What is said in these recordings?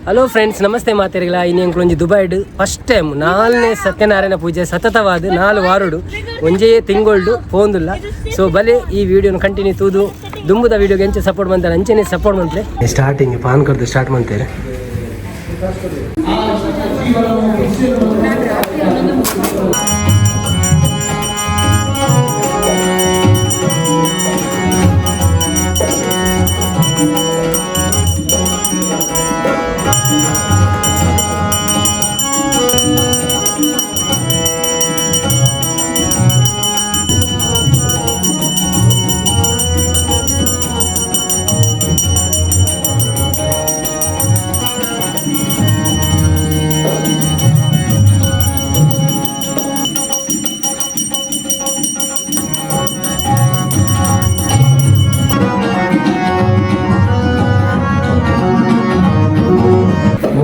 Hello friends, namaste ಮಾತೆರಿಗಳ. ಇನ್ನು ದುಬೈಡ್ first time ನಾಲ್ನೇ Satyanarayana ಪೂಜೆ ಸತತವಾದ ನಾಲ್ ವಾರುಡು ಒಂಜೇ ತಿಂಗೊಳ್ಡು ಪೋಂದುಲ್ಲ. ಸೊ ಬಲೆ ಈ ವಿಡಿಯೋನ ಕಂಟಿನ್ಯೂ ತೂದು ದುಂಬುದ ವಿಡಿಯೋಗೆ ಎಂಚ ಸಪೋರ್ಟ್ ಮಂತಾರೆ ಅಂಚೆನೆ ಸಪೋರ್ಟ್ ಮಂತ್ಲೆ. ಸ್ಟಾರ್ಟಿಂಗ್ ಪಾನ್ ಕರ್ದು ಸ್ಟಾರ್ಟ್ ಮಾಡ್ತಾರೆ.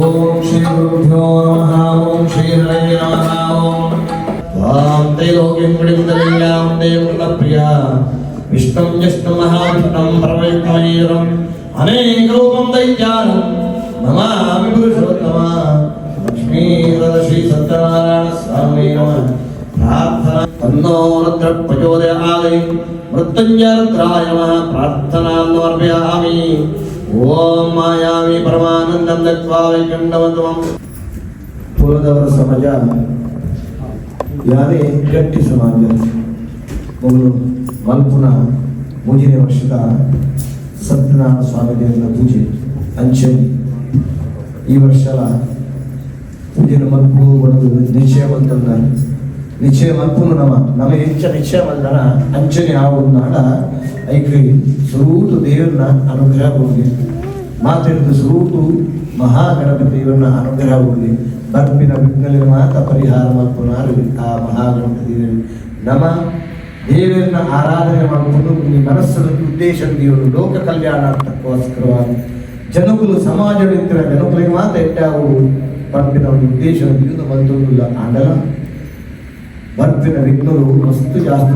ಓಂ ಶ್ರೀ ಗುರುಭ್ಯೋ ನಮಃ. ಓಂ ಶ್ರೀ ಹರಯೇ ನಮಃ. ಓಂ ತ್ವಾಂ ತ್ರೈಲೋಕ್ಯಂ ಗುಡಿಂದಲಿಲ್ಯಾಂ ದೇವೃತಪ್ರಿಯ ವಿಷ್ಣುಂ ಜಿಷ್ಣು ಮಹಾವಿಷ್ಣುಂ ಪರಮವಿಷ್ಣುಮಯೀರಂ ಅನೇಕ ರೂಪಂ ದೈತ್ಯಾನಂ ನಮಾಮಿ ಪುರುಷೋತ್ತಮ. ಲಕ್ಷ್ಮೀ ಶ್ರೀ ಸತ್ಯನಾರಾಯಣ ಸ್ವಾಮಿ ನಮಃ. ಪ್ರಾರ್ಥನಾ ತನ್ನೋ ರುದ್ರ ಪ್ರಚೋದಯಾದಿ ಮೃತ್ಯುಂಜಯ ರುದ್ರಾಯ ನಮಃ. ಪ್ರಾರ್ಥನಾಂ ಸಮರ್ಪಯಾಮಿ. ಓಂ ಮಾಯಾಮಿ ಪರಮಾನಂದಂ ದತ್ವಾ ವೈಕುಂಠವಂತಮಂ. ಕುಲದವರ ಸಮಾಜ ಯಾರೇ ಗಟ್ಟಿ ಸಮಾಜ ಮೊದಲು ಮಲ್ಪುನ ಮೂಜನೇ ವರ್ಷದ ಸತ್ಯನಾರಾಯಣ ಸ್ವಾಮಿ ದೇವರ ಪೂಜೆ ಅಂಚನೆ ಈ ವರ್ಷದ ಪೂಜೆನ ಮಲ್ಪು ಬಡದು ನಿಶ್ಚಯ ಮಂತಂದ ನಿಶ್ಚಯ ಮಲ್ಪುನು ನಮ ನಮ ಹೆಚ್ಚ ನಿಶ್ಚಯ ಮಂದನ ಅಂಚನೆ ಆವುನಾಡ ಐಕ್ ಸುರೂಟು ದೇವರನ್ನ ಅನುಗ್ರಹ ಹೋಗಿ ಮಾತಾಡಿದ ಸುರೂಟು ಮಹಾಗಣಪತಿ ದೇವರನ್ನ ಅನುಗ್ರಹ ಹೋಗಿ ಬರ್ಪಿನ ವಿಘ್ನಲಿನ ಮಾತ ಪರಿಹಾರ ಮಲ್ಪುನಾರು ಆ ಮಹಾಗಣಪತಿ ದೇವರು. ನಮ ದೇವರನ್ನ ಆರಾಧನೆ ಮಾಡಿಕೊಂಡು ಈ ಮನಸ್ಸನ್ನು ಉದ್ದೇಶ ದೇವರು ಲೋಕ ಕಲ್ಯಾಣಾರ್ಥಕ್ಕೋಸ್ಕರವಾಗಿ ಜನಕುಲು ಸಮಾಜ ಜನಕುಲಿಗೆ ಮಾತ್ರ ಎಟ್ಟಾವು ಪರ್ಪಿನ ಒಂದು ಉದ್ದೇಶ ಇದು ಬಂತೊಂದಿಲ್ಲ. ಆಂಡಲ ಬರ್ಪಿನ ವಿಘ್ನರು ಮಸ್ತು ಜಾಸ್ತಿ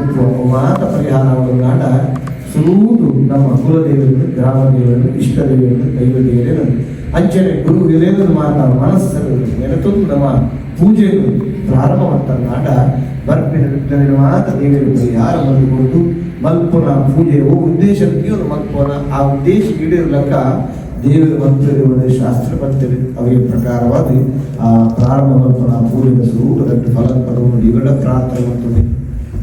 ಮಾತ ಪರಿಹಾರ ನಾಡ ಸುಲೂದು ನಮ್ಮ ಕುಲದೇವರನ್ನು, ಗ್ರಾಮ ದೇವರನ್ನು, ಇಷ್ಟ ದೇವರನ್ನು, ದೈವ ದೇವರನ್ನು, ಅಂಚನೆ ಗುರು ಹಿರಿಯರನ್ನು ಮಾತ ಮನಸ್ಸನ್ನು ನೆನೆತೊಂದು ನಮ್ಮ ಪೂಜೆಯನ್ನು ಪ್ರಾರಂಭ ಮಾಡ್ತಾರೆ. ನಾಡ ಬರ್ಪಿನ ವಿಘ್ನವಿನ ಮಾತ ದೇವರು ಪರಿಹಾರ ಬಂದುಕೊಂಡು ಮಲ್ಪುನ ಪೂಜೆ ಓ ಉದ್ದೇಶ ಮಲ್ಪುನ ಆ ಉದ್ದೇಶ ಈಡೇರಲಕ್ಕ ದೇವರು ಮಂತ್ರಿಗಳು ಶಾಸ್ತ್ರ ಪಂತರು ಅವೆಯ ಪ್ರಕಾರವಾಗಿ ಆ ಪ್ರಾರಂಭ ಮಲ್ಪುನ ಪೂಜೆಯ ಸ್ವರೂಪದಟ್ಟು ಫಲ ಪಡುವ ಇವರ ಪ್ರಾರ್ಥನೆ ಮತ್ತು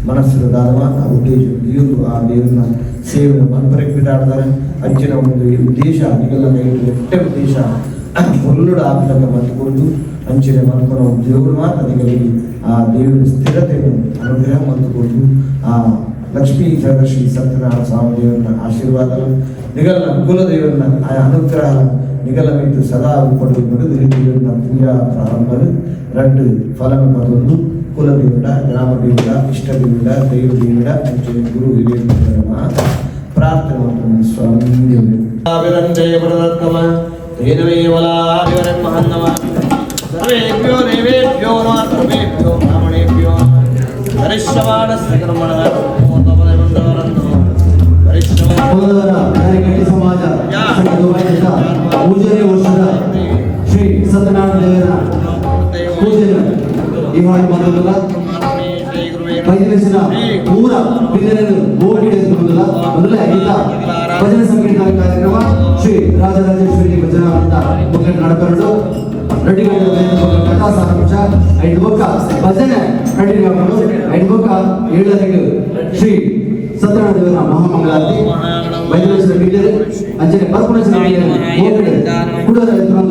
ಮನಸ್ಸಿನ ದಾನವ ಆ ಉದ್ದೇಶ ಇವರು ಆ ದೇವರನ್ನ ಸೇವೆ ಮನ್ಪರಿಗೆ ಬಿಡಾಡ್ತಾರೆ. ಅಂಚಿನ ಒಂದು ಉದ್ದೇಶ ನಿಗಲ್ಲ ಎಟ್ಟೆ ಉದ್ದೇಶ ಹೊಲ್ಲುಡ ಆಪಿಲಕ್ಕ ಮತ್ತುಕೊಂಡು ಅಂಚಿನ ಮನ್ಪನ ದೇವರು ಮಾತ್ರ ನಿಗಲಿಗೆ ಆ ದೇವರ ಸ್ಥಿರತೆಯನ್ನು ಅನುಗ್ರಹ ಮಂತುಕೊಂಡು ಆ ಲಕ್ಷ್ಮೀ ಶ್ರೀ ಸತ್ಯನಾರಾಯಣ ಸ್ವಾಮಿ ದೇವರನ್ನ ಆಶೀರ್ವಾದ ನಿಗಲ್ಲ ಕುಲದೇವರನ್ನ ಆ ಅನುಗ್ರಹ ನಿಗಲ ಮಿತ್ತು ಸದಾ ಉಪಡು ದೇವರನ್ನ ಪೂಜಾ ಪ್ರಾರಂಭ ರಡ್ಡು ಫಲನ ಪದೊಂದು ಕುಲದೇವಡ, ಗ್ರಾಮ ದೇವಡ, ಇಷ್ಟ ದೇವಡ, ದೈವ ದೇವಡ, ಅಂಚನೆ ಗುರು ಹಿರಿಯರ ಮಾತ ಪ್ರಾರ್ಥನೆ ಮಾಡ್ತಾನೆ ಸ್ವಾಮಿ ದೇವರು. ಸರ್ವೇಭ್ಯೋ ದೇವೇಭ್ಯೋ ನಮಃ. ಸರ್ವೇಭ್ಯೋ ಬ್ರಾಹ್ಮಣೇಭ್ಯೋ ಕರಿಷ್ಯಮಾಣಸ್ಯ ಕರ್ಮಣಃ. ಕುಲದವರ ಗಟ್ಟಿ ಸಮಾಜ ಸಂಘ ದುಬೈನಿಂದ ಮೂರನೇ ವರ್ಷದ ಶ್ರೀ ಸತ್ಯನಾರಾಯಣ ದೇವರ ಪೂಜೆ ಈ ಹಾಡು ಬಂದಿಲ್ಲ. ಬೈದಿನ ಪೂರ ಬಿಂದೆಯನ್ನು ಹೋಗಿ ಬಂದಿಲ್ಲ. ಮೊದಲೇ ಈತ ಭಜನೆ ಸಂಕೀರ್ತನ ಕಾರ್ಯಕ್ರಮ ಶ್ರೀ ರಾಜರಾಜೇಶ್ವರಿ ಭಜನಾ ಅಂತ ಮುಖಂಡ ನಡಪರಡು ರೆಡ್ಡಿ ಕಥಾ ಸಾರಾಂಶ ಐದು ಬೊಕ್ಕ ಭಜನೆ ಕಂಟಿನ್ಯೂ ಆಗೋದು. ಐದು ಬೊಕ್ಕ ಏಳರಿಗೆ ಶ್ರೀ ಸತ್ಯನಾರಾಯಣ ದೇವರ ಮಹಾಮಂಗಳಾರತಿ. ಬೈದಿನ ಬಿಂದರೆ ಅಂಚನೆ ಪರ್ಪುಣ ಕುಡದ ಮಾಮ.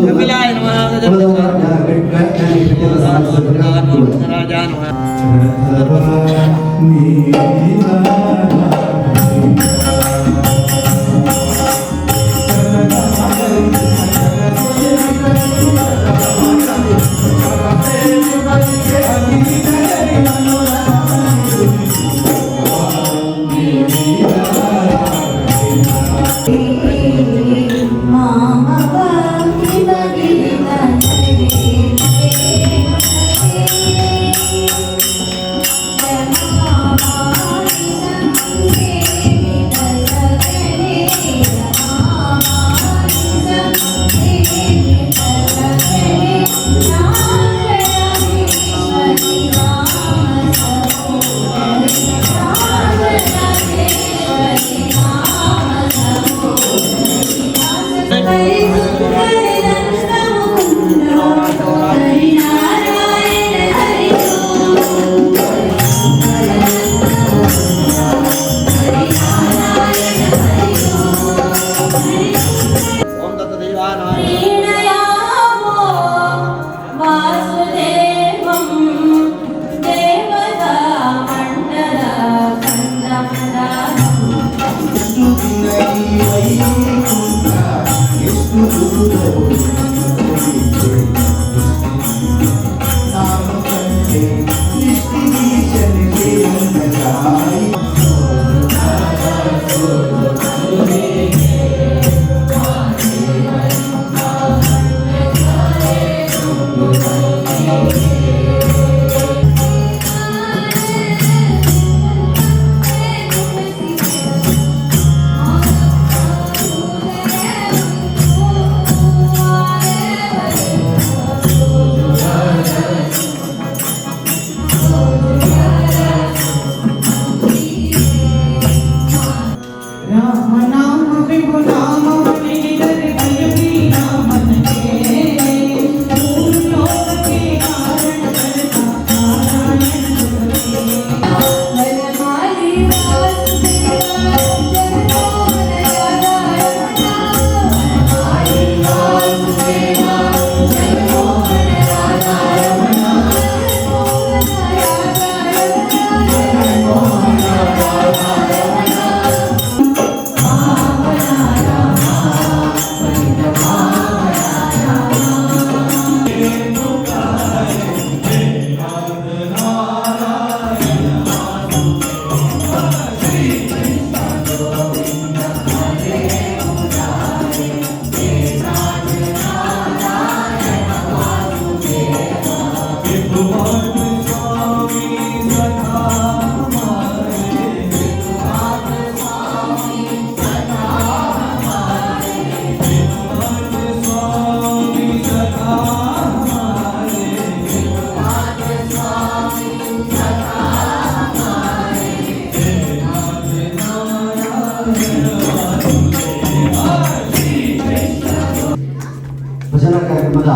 ಕಾರ್ಯಕ್ರಮದ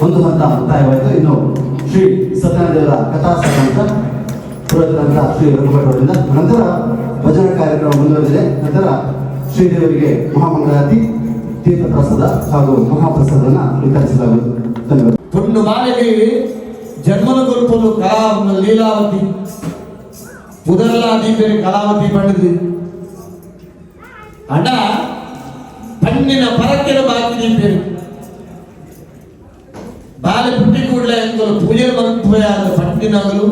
ಒಂದು ಹಂತ ಮುಕ್ತಾಯವಾಯಿತು. ಇನ್ನು ಶ್ರೀ ಸತ್ಯನಾರಾಯಣ ದೇವರ ಕಥಾ ಸಾರಾಂಶ ಪುರೋಹಿತರಂತ ಶ್ರೀ ರಘುಭಟ್, ನಂತರ ಭಜನಾ ಕಾರ್ಯಕ್ರಮ ಮುಂದುವರೆದಿದೆ. ನಂತರ ಶ್ರೀದೇವರಿಗೆ ಮಹಾಮಂಗಳಾರತಿ, ತೀರ್ಥ ಪ್ರಸಾದ ಹಾಗೂ ಮಹಾಪ್ರಸಾದವನ್ನು ವಿತರಿಸಲಾಗುವುದು. ಧನ್ಯವಾದ. ಪೊಣ್ಣು ಬಾಲೆಗೆ ಜನ್ಮನ ಕೊಲ್ಪೊಲು ಕಲಾ ಲೀಲಾವತಿ ಪುದರ್ಲ ದೀಪೇರಿ ಕಲಾವತಿ ಪಂಡಿದು ಅಡ ಪಣ್ಣಿನ ಪರಕ್ಕೆನ ಬಾಕಿ ದೀಪೇರಿ. ಬಾಲೆ ಪುಟ್ಟಿ ಕೂಡಲೇ ಎಂಕುಲು ಪೂಜೆ ಮಂತ್ವಯಾದ ಪಂಡಿನಗಲು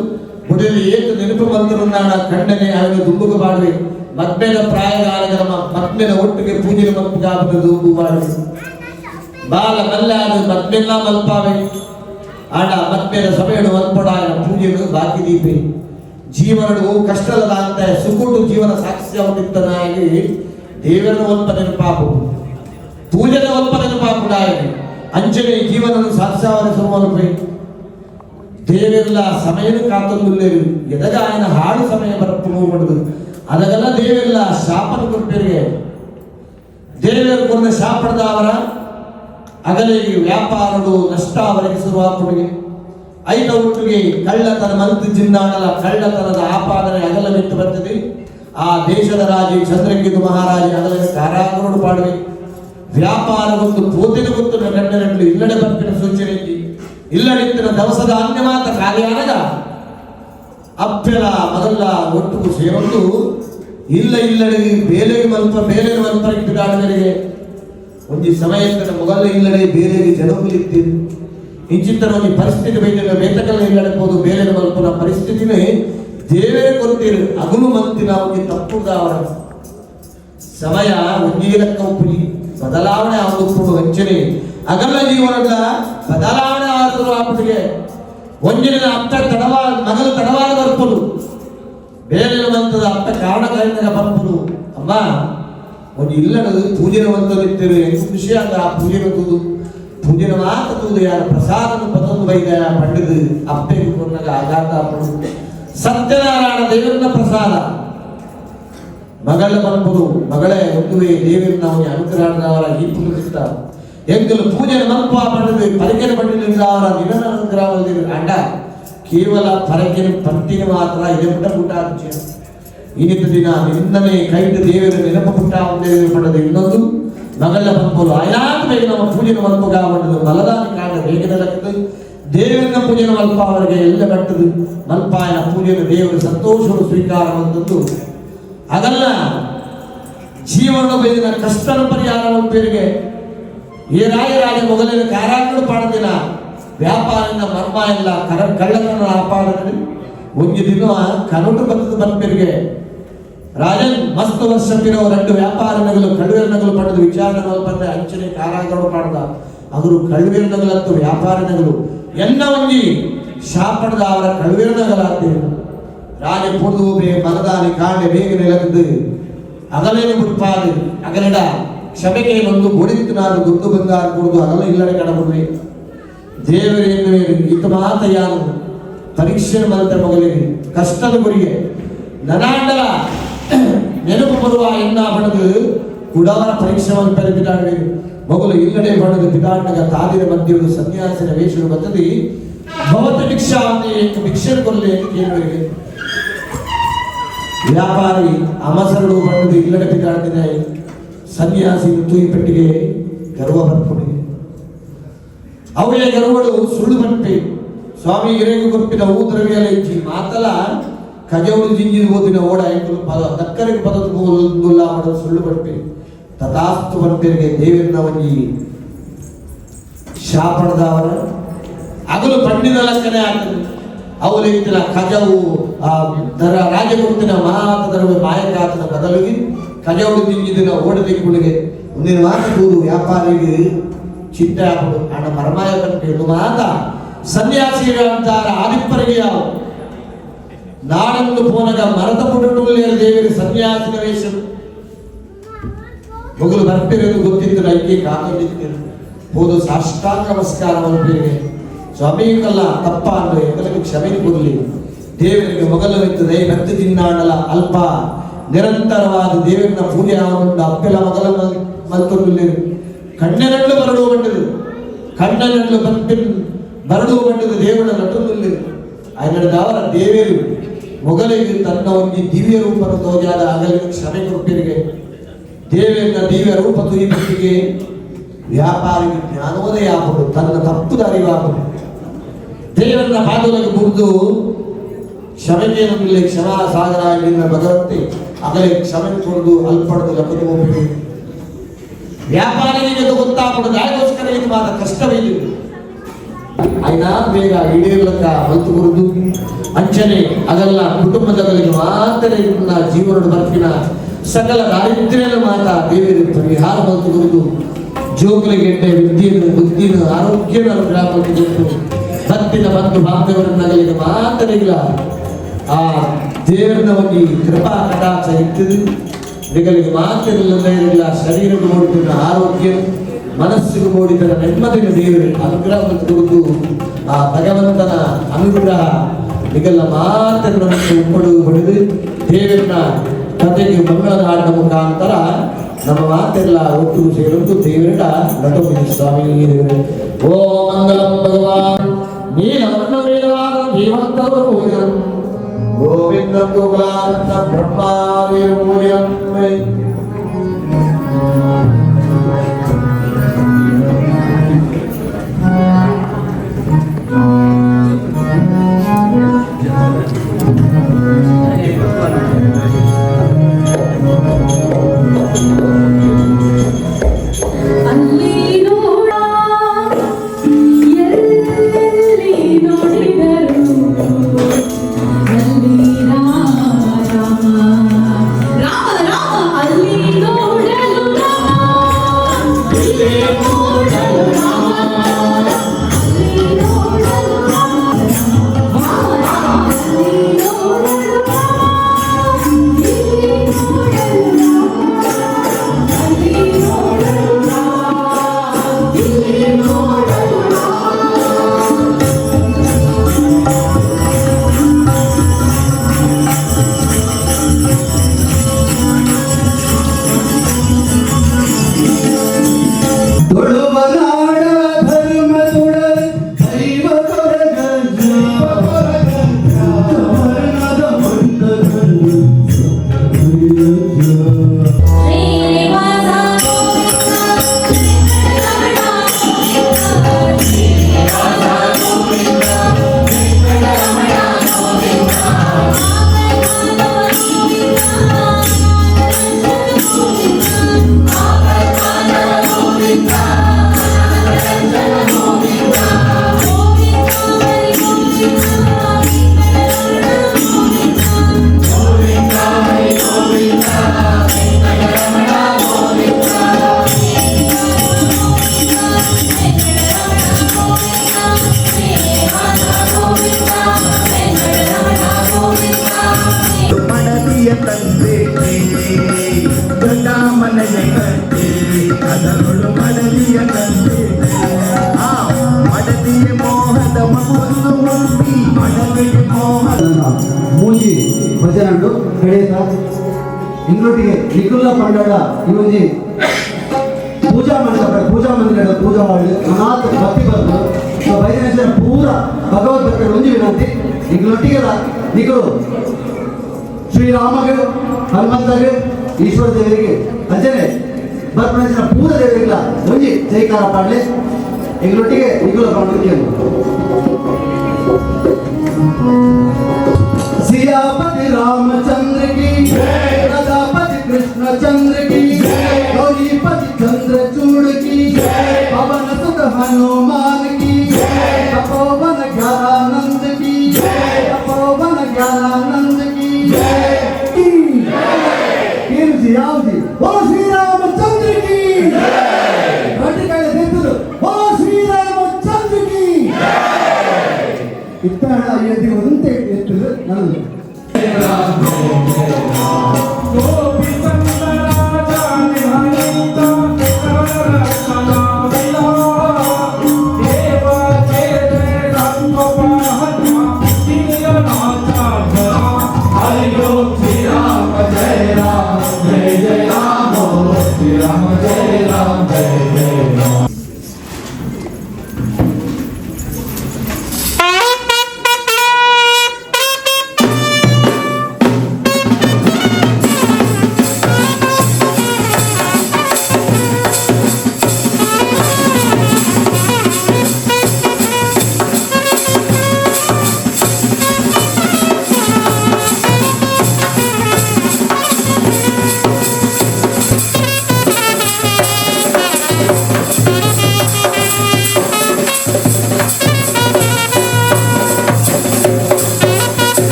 ಬುಡಲಿ ಏತು ನೆನಪು ಮಂತ್ರನಾಡ ಕಣ್ಣನೆ ಅವನು ದುಂಬುಗ ಪಾಡುವೆ. ಮದ್ಮೇಲ ಪ್ರಾಯಗಾಲದ ಮದ್ಮೇಲ ಒಟ್ಟಿಗೆ ಪೂಜೆ ಮಂತ್ಗಾಪದ ದುಂಬು ಪಾಡುವೆ. ಬಾಲ ಮಲ್ಲಾದ ಮದ್ಮೆಲ್ಲ ಮಲ್ಪಾವೆ. ಆಂಡ ಮದ್ಮೇಲ ಸಮಯಡು ಮಲ್ಪಡಾಯನ ಪೂಜೆನು ಬಾಕಿ ದೀಪೆ. ಜೀವನಡು ಕಷ್ಟದ ಸುಕುಟು ಜೀವನ ಸಾಕ್ಷ್ಯವಿತ್ತನಾಗಿ ದೇವರನ್ನು ಒಲ್ಪ ನೆನಪಾಪು, ಪೂಜೆನ ಒಲ್ಪ ನೆನಪಾಪುಡಾಯನಿ. ಅಂಚನೆ ಜೀವನನು ಸಾಕ್ಷ್ಯವರ ಸುಮಲ್ಪೆ. ದೇವೆಲ್ಲ ಸಮಯನು ಕಾತೊಂದುಲ್ಲೇರು. ಎದಗ ఆయన ಹಾಡು ಸಮಯ ಬರಪ್ಪು ಮಾಡುದು. ಅದಗಲ್ಲ ದೇವೆಲ್ಲ ಶಾಪನ ಕೊಡ್ಪೇರಿಗೆ. ದೇವರು ಕೊರ್ನ ಶಾಪಡದವರ ಅಗಲಿಗೆ ವ್ಯಾಪಾರಡು ನಷ್ಟ ಅವರಿಗೆ ಶುರುವಾಪುಡಿಗೆ. ಐತ ಒಟ್ಟಿಗೆ ಕಳ್ಳತನ ಮಂತ್ ಜಿನ್ನಾಡಲ ಕಳ್ಳತನದ ಆಪಾದನೆ ಅಗಲ ಬಿಟ್ಟು ಬರ್ತದೆ. ಆ ದೇಶದ ರಾಜ ಚಂದ್ರಕೇತು ಮಹಾರಾಜ ಅಗಲ ಕಾರಾಗರುಡು ಪಾಡುವೆ. ವ್ಯಾಪಾರ ಒಂದು ಪೋತಿನ ಗೊತ್ತು ಕಣ್ಣನట్లు ಇಲ್ಲಡೆ ಬರ್ಪಿನ ಸೂಚನೆ. ಇಲ್ಲಡಿತ್ತಿನ ದವಸದ ಅನ್ಯ ಮಾತ ಕಾರ್ಯಾನಗ ಅಪ್ಪೆಲ ಮೊದಲ ಒಟ್ಟು ಸೇರೊಂದು ಇಲ್ಲ ಇಲ್ಲಡೆ ಬೇಲೆಗೆ ಮಲ್ಪ ಬೇಲೆ ಮಲ್ಪ ಇಟ್ಟಿದಾಡವರಿಗೆ. ಒಂಜಿ ಸಮಯಕ್ಕೆ ಮೊಗಲ ಇಲ್ಲಡೆ ಬೇಲೆಗೆ ಜನಕುಲಿತ್ತೀರಿ. ಇಂಚಿತ್ತರ ಒಂಜಿ ಪರಿಸ್ಥಿತಿ ಬೈದಿನ ಬೇತಕಲ್ಲ ಇಲ್ಲಡೆ ಹೋದು ಬೇಲೆ ಮಲ್ಪನ ಪರಿಸ್ಥಿತಿನೇ ದೇವರೇ ಕೊರ್ತೀರಿ. ಅಗುಲು ಮಂತಿನ ಒಂಜಿ ತಪ್ಪುದಾವರ ಸಮಯ ಒಂಜಿ ಲೆಕ್ಕ ಉಪ್ಪುಲಿ, ಬದಲಾವಣೆ ಆಗುಪ್ಪುಡು. ಅಂಚನೆ ಅಗಲ ಜೀವನದ ಬದಲಾವಣೆ ಆದರೂ ಆಪುಟಿಗೆ ಒಂಜಿನ ಅಪ್ಪ ತಡವಾ ಮಗಲು ತಡವಾದ ಬರ್ಪುಲು. ಬೇರೆ ಮಂತದ ಅಪ್ಪ ಕಾರಣ ಕಾರಣಗ ಬರ್ಪುಲು. ಅಮ್ಮ, ಒಂಜಿ ಇಲ್ಲಡದು ಪೂಜೆನ ಮಂತದಿತ್ತಿರು, ಎಂಕ್ ಖುಷಿ ಆಗ ಆ ಪೂಜೆನ ತೂದು, ಪೂಜೆನ ಮಾತ ತೂದು ಯಾರ ಪ್ರಸಾದನ ಪತೊಂದು ಬೈದ ಪಂಡಿದು ಅಪ್ಪೆಗೆ ಕೊರ್ನಗ ಆಘಾತ ಆಪುಡು. ಸತ್ಯನಾರಾಯಣ ದೇವರನ ಪ್ರಸಾದ. ಮಗಳ ಮನ್ಪುಲು, ಮಗಳೇ, ಒಂದುವೇ ದೇವರನ್ನ ಅವನಿ ಅನುಗ್ರಹದವರ ಈ ಪುರುಷ ಎಂಕಲು ಪೂಜೆ ಮಲ್ಪ ಪಂಡದು ಪರಿಕೆನ ಪಂಡಿತ ಅವರ ನಿನ್ನ ಅನುಗ್ರಹ ಅಂಡ ಕೇವಲ ಪರಕೆನ ಪಂತಿನ ಮಾತ್ರ ಇದೆ ಪುಟ್ಟ ಪುಟ್ಟ ಇನ್ನಿತ ದಿನ ನಿನ್ನನೆ ಕೈದು ದೇವರ ನೆನಪು ಪುಟ್ಟ ಒಂದೇ ಪಡೆದ. ಇನ್ನೊಂದು ಮಗಳ ಮನ್ಪುಲು, ಆಯ್ನಾತ್ ಬೇಗ ನಮ್ಮ ಪೂಜೆನ ಮಲ್ಪುಗ ಪಂಡದು ಮಲದಾನಿ ಕಾಂಡ ಬೇಗ ನಡಕದು ದೇವರನ್ನ ಪೂಜೆನ ಮಲ್ಪ ಅವರಿಗೆ ಎಲ್ಲ ಬಟ್ಟದು ಮಲ್ಪಾಯನ ಪೂಜೆನ ದೇವರು ಸಂತೋಷವನ್ನು ಸ್ವೀಕಾರ ಬಂದದ್ದು. ಅದಲ್ಲ ಜೀವನ ಬೈದಿನ ಕಷ್ಟನ ಪರಿಹಾರ ಪೇರಿಗೆ. ಈ ರಾಯ ರಾಜ ಮೊದಲಿನ ಕಾರಾಂಗಡು ಪಾಡದಿನ ವ್ಯಾಪಾರದಿಂದ ಮರ್ಮ ಇಲ್ಲ ಕರ ಕಳ್ಳತನ ಆಪಾದನೆ. ಒಂದು ದಿನ ಕನಟು ಬತ್ತದ ಬರ್ಪೇರಿಗೆ. ರಾಜನ್, ಮಸ್ತ್ ವರ್ಷ ಪಿರೋ రెండు ವ್ಯಾಪಾರ ನಗಲು ಕಳುವೆರ ನಗಲು ಪಡೆದು ವಿಚಾರಣೆ ಮಲ್ಪಂದೆ ಅಂಚನೆ ಕಾರಾಗರು ಪಾಡ್ದ. ಅವರು ಕಳುವೆರ ನಗಲತ್ತು ವ್ಯಾಪಾರ ನಗಲು ಎನ್ನ ಒಂಜಿ ಶಾಪಡದ ಅವರ ಕಳುವೆರ ನಗಲಾಗ್ತೇವೆ. ರಾಜ ಪೊರ್ದು ಬೇ ಮನದಾನಿ ಕಾಂಡೆ ಬೇಗ ನೆಲಕದು ಅಗಲೇನು ಬಿಡ್ಪಾದು ಅಗಲಿಡ ಕ್ಷಮೆಗೆ ಒಂದು ಬೊಡಿತು ನಾನು ದುಡ್ಡು ಬಂಗಾರ ಕೊಡುದು ಅಗಲ ಇಲ್ಲಡೆ ಕಡಬುಡ್ವೆ. ದೇವರೇನು ಇತ ಮಾತ ಯಾನು ಪರೀಕ್ಷೆ ಮಲ್ತ ಮಗಲಿಗೆ ಕಷ್ಟದ ಗುರಿಗೆ ನನಾಂಡಲ ನೆನಪು ಬರುವ ಎನ್ನ ಪಡೆದು ಕುಡವರ ಪರೀಕ್ಷೆ ಮಲ್ಪೆರೆ ಬಿದಾಡುವೆ. ಮಗಲು ಇಲ್ಲಡೆ ಪಡೆದು ಬಿದಾಂಡಗ ತಾದಿನ ಮಧ್ಯವು ಸನ್ಯಾಸಿನ ವೇಷಡು ಬರ್ತದೆ. ಭವತ ಭಿಕ್ಷಾ ಅಂತ ಭಿಕ್ಷೆ ಕೊರಲಿ ಕೇಳುವರಿಗೆ. ವ್ಯಾಪಾರಿ ಅಮಸರುಡು ಬಂದು ಇಲ್ಲಡೆ ಬಿದಾಡ್ತಿದೆ. ಸನ್ಯಾಸಿ ತೂಯಿ ಪೆಟ್ಟಿಗೆ ಗರ್ವ ಬರ್ಪುಡಿ ಅವುಯ ಗರ್ವಡು ಸುಳ್ಳು ಬಂಪಿ. ಸ್ವಾಮಿ, ಇರೆಗು ಗೊಪ್ಪಿನ ಹೂ ದ್ರವ್ಯಲ ಇಜ್ಜಿ ಮಾತಲ ಕಜೌಡು ಜಿಂಜಿದ ಓದಿನ ಓಡ ಎಂಕುಲು ಪದ ದಕ್ಕರಿಗೆ ಪದದ ಮಾಡೋ ಸುಳ್ಳು ಬಂಪಿ. ತಥಾಸ್ತು ಬಂಪೇರಿಗೆ. ದೇವಿನ ಒಂಜಿ ಶಾಪಡದವರ ಅಗಲು ಪಂಡಿನ ಲಕ್ಕನೆ ಆಗ್ತದೆ. ಅವಲಿತ್ತಿನ ಕಜವು ಆ ದರ ರಾಜಗುರುತಿನ ಮಾತ ದರವೆ ಮಾಯಕಾತನ ಬದಲಿಗೆ ಕಜವು ದಿಂಜಿದಿನ ಓಡದಿಕ್ಕುಳಿಗೆ ಒಂದಿನ ಮಾತ ತೂದು ವ್ಯಾಪಾರಿಗೆ ಚಿಂತೆ ಆಪುಡು. ಅಣ್ಣ ಮರಮಾಯ ಕಂಡು ಮಾತ ಸನ್ಯಾಸಿ ಅಂತಾರ ಆದಿಪ್ಪರಿಗೆ ಯಾವ ನಾಡನ್ನು ಪೋನಗ ಮರದ ಪುಟುಲ್ಲೇರು ದೇವಿಗೆ ಸನ್ಯಾಸಿನ ವೇಷನು. ಮೊಗಲು ಬರ್ತಿರೋದು ಗೊತ್ತಿತ್ತು. ಐಕೆ ಕಾಕೊಂಡಿದ್ದೀರು ಹೋದು ಸಾಷ್ಟಾಂಗ ನಮಸ್ಕಾರವನ್ನು ಬೇರೆ. ಸ್ವಾಮಿ, ಕಲ್ಲ ತಪ್ಪ ಅಂದು ಎಂಗಲಿಗೆ ಕ್ಷಮೆ ಕೊಡಲಿ. ದೇವರಿಗೆ ಮೊಗಲು ಇತ್ತದೆ ಮೆತ್ತು ತಿನ್ನಾಡಲ ಅಲ್ಪ ನಿರಂತರವಾದ ದೇವರನ್ನ ಪೂಜೆ ಆವೊಂದು ಅಪ್ಪೆಲ ಮೊಗಲ ಮಲ್ತೊಂದು ಕಣ್ಣೆರಡು ಬರಡು ಬಂಡದು. ಕಣ್ಣನನ್ನು ಬಂಪಿನ್ ಬರಡು ಬಂಡದ ದೇವನ ನಟನಲ್ಲಿ ఆయన ದಾವರ ದೇವೇರು ಮೊಗಲಿಗೆ ತನ್ನ ಒಂದು ದಿವ್ಯ ರೂಪನ ತೋಜಾದ ಆಗಲಿಗೆ ಕ್ಷಮೆ ಕೊಟ್ಟಿರಿಗೆ ದೇವೇಂದ್ರ ದಿವ್ಯ ರೂಪ ತುಯಿಪಟ್ಟಿಗೆ ವ್ಯಾಪಾರಿಗೆ ಜ್ಞಾನೋದಯ ಆಪುಡು ತನ್ನ ತಪ್ಪು ದಾರಿವಾಪುಡು ದೇವರನ್ನ ಪಾದಗಳಿಗೆ ಮುರಿದು ಕ್ಷಮೆಗೆ ಕ್ಷಮಾ ಸಾಗರ ನಿನ್ನ ಭಗವಂತೆ ಅಗಲೆ ಕ್ಷಮೆ ಕೊಡದು ಅಲ್ಪಡದು ಲಕ್ಕದು ಹೋಗ್ಬೇಕು ವ್ಯಾಪಾರಿಗೆ ಗೊತ್ತಾಪಡು ದಾಯಗೋಸ್ಕರ ಇದು ಮಾತ್ರ ಕಷ್ಟವಿಲ್ಲ అయినా ಬೇಗ ಈಡೇರ್ಲಕ್ಕ ಮಲ್ತು ಕುರುದು ಅಂಚನೆ ಅದೆಲ್ಲ ಕುಟುಂಬದಗಳಿಗೆ ಮಾತ್ರ ಜೀವನದ ಬರ್ಪಿನ ಸಕಲ ದಾರಿದ್ರ್ಯನ ಮಾತ ದೇವಿಯ ಪರಿಹಾರ ಮಲ್ತು ಕುರುದು ಜೋಕುಲಿಗೆ ವಿದ್ಯೆಯನ್ನು ಬುದ್ಧಿನ ಆರೋಗ್ಯನ ಅನುಗ್ರಹ ಮಲ್ತು ಕೊಟ್ಟು ಭಕ್ತಿನ ಬಂಧು ಬಾಂಧವರನ್ನಗಲಿಗೆ ಮಾತ್ರ ಇಲ್ಲ ಆ ದೇವರನ್ನ ಒಂದು ಕೃಪಾ ಕಟಾಕ್ಷ ಇರ್ತದೆ. ನಿಗಲಿಗೆ ಮಾತ್ರ ಇಲ್ಲದ ಶರೀರಕ್ಕೆ ಮೂಡಿದ ಆರೋಗ್ಯ ಮನಸ್ಸಿಗೆ ಮೂಡಿದ ನೆಮ್ಮದಿನ ದೇವರು ಅನುಗ್ರಹ ಕೊಡುದು ಆ ಭಗವಂತನ ಅನುಗ್ರಹ ನಿಗಲ್ಲ ಮಾತ್ರ ನಮಗೆ ಉಪ್ಪಡು ಹೊಡೆದು ದೇವರನ್ನ ಕತೆಗೆ ಮಂಗಳದ ಹಾಡಿನ ಮುಖಾಂತರ ನಮ್ಮ ಮಾತೆಲ್ಲ ಒಟ್ಟು ಸೇರುವುದು ದೇವರ ನಟೋಮಿ ಸ್ವಾಮಿ ದೇವರೇ. ಓ ಮಂಗಲಂ ಭಗವಾನ್ ನೀಲವರ್ಣ ಮೇಲವಾದ ಜೀವಂತವರು ಗೋವಿಂದ ಗೋಕುಲಾನಂದ ಬ್ರಹ್ಮಾದೇವೂರ್ಯಂ. ಮೂಜಿ ಭಜನಂಡು ಕಡೆಯ ಇಂಗ್ಲೊಟ್ಟಿಗೆ ನಿಕುಲ್ಲ ಪಂಡಾಡ ಇವೊಂಜಿ ಪೂಜಾ ಮಂಟಪ ಪೂಜಾ ಮಂದಿರ ಪೂಜಾ ಹಾಲ್ ಅನಾಥ ಭಕ್ತಿ ಬಂದು ಸೊ ಬೈದನೇಶ್ವರ ಪೂರ ಭಗವದ್ ಭಕ್ತರ ಒಂಜಿ ವಿನಂತಿ ಇಂಗ್ಲೊಟ್ಟಿಗೆ ನಿಕುಲು ಶ್ರೀರಾಮಗೆ ಹನುಮಂತಗೆ ಈಶ್ವರ ದೇವರಿಗೆ ಅಂಚನೆ ಬರ್ಪಣೇಶ್ವರ ಪೂರ ದೇವರಿಗಿಲ್ಲ ಒಂಜಿ ಜೈಕಾರ ಪಾಡ್ಲೆ ಎಂಗ್ಲೊಟ್ಟಿಗೆ ನಿಕುಲ ಪಂಡ सियापति रामचंद्र की, प्रजापति कृष्ण चंद्र की, गौरीपति चंद्रचूड़ की, पवन सुत हनुमान की, तपोवन ज्ञानानंद की, तपोवन ज्ञानानंद की जी जी ओ श्री रामचंद्र की ओ श्री रामचंद्र की ಇತ್ತಾಣ ಎದ್ದು ಎತ್ತದು ನನ್ನದು.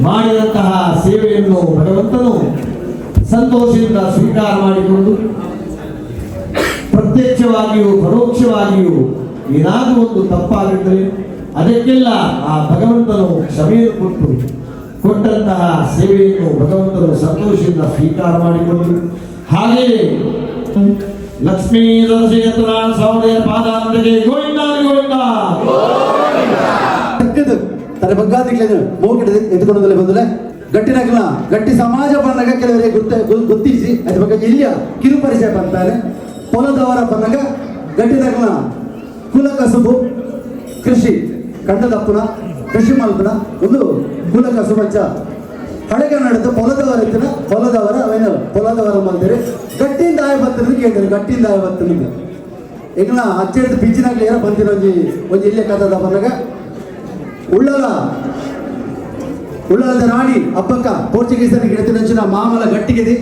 ಮಾಡಿದಂತಹ ಸೇವೆಯನ್ನು ಭಗವಂತನು ಸಂತೋಷದಿಂದ ಸ್ವೀಕಾರ ಮಾಡಿಕೊಂಡು ಪ್ರತ್ಯಕ್ಷವಾಗಿಯೂ ಪರೋಕ್ಷವಾಗಿಯೂ ಏನಾದರೂ ಒಂದು ತಪ್ಪಾಗಿದ್ದರೆ ಅದಕ್ಕೆಲ್ಲ ಆ ಭಗವಂತನು ಕ್ಷಮೆಯನ್ನು ಕೊಟ್ಟು ಕೊಟ್ಟಂತಹ ಸೇವೆಯನ್ನು ಭಗವಂತನು ಸಂತೋಷದಿಂದ ಸ್ವೀಕಾರ ಮಾಡಿಕೊಂಡು ಹಾಗೆಯೇ ಲಕ್ಷ್ಮೀ ನರಸಿಂಹನಾರಾಯಣ ಸ್ವಾಮಿಯ ಪಾದಾಂತಕ್ಕೆ ಗೋವಿಂದ ಗೋವಿಂದ ತಲೆ ಬಗ್ಗಾದಿಗ್ಲೇನು ಮೋಕಿಡ ಎತ್ಕೊಂಡಲ್ಲಿ ಬಂದ್ರೆ ಗಟ್ಟಿನಗಲ ಗಟ್ಟಿ ಸಮಾಜ ಬಂದಾಗ ಕೆಲವರಿಗೆ ಗೊತ್ತಿಸಿ ಅದ್ರ ಬಗ್ಗೆ ಇಲ್ಲಿಯ ಕಿರು ಪರಿಚಯ ಬಂತಾರೆ. ಪೊಲದವರ ಬಂದಾಗ ಗಟ್ಟಿನಗಲ ಕುಲ ಕಸುಬು ಕೃಷಿ ಕಂಡದಪ್ಪನ ಕೃಷಿ ಮಲ್ಪನ ಒಂದು ಕುಲ ಕಸುಬಂಚ ಹಳೆಗನ್ನಡದ ಪೊಲದವರ ಎತ್ತಿನ ಪೊಲದವರ ಅವೇನು ಪೊಲದವರ ಮಲ್ದಿರಿ ಗಟ್ಟಿಯಿಂದ ಆಯ ಬರ್ತದೆ ಕೇಳ್ತಾರೆ. ಗಟ್ಟಿಯಿಂದ ಆಯ ಬರ್ತದೆ ಈಗ ನಾ ಅಚ್ಚರಿದ ಬಿಜ್ಜಿನಾಗ್ಲಿ ಏನ ಬಂದಿರೋ ಒಂಜಿ ಒಂಜಿ ಇಲ್ಲೇ ಕಥದ ಬಂದಾಗ ಉಳ್ಳಲದ ರಾಣಿ ಅಬ್ಬಕ್ಕ ಪೋರ್ಚುಗೀಸರ ಗಿಡತಿನಂಚಿನ ಮಾಮಲ ಗಟ್ಟಿಗೆದಿ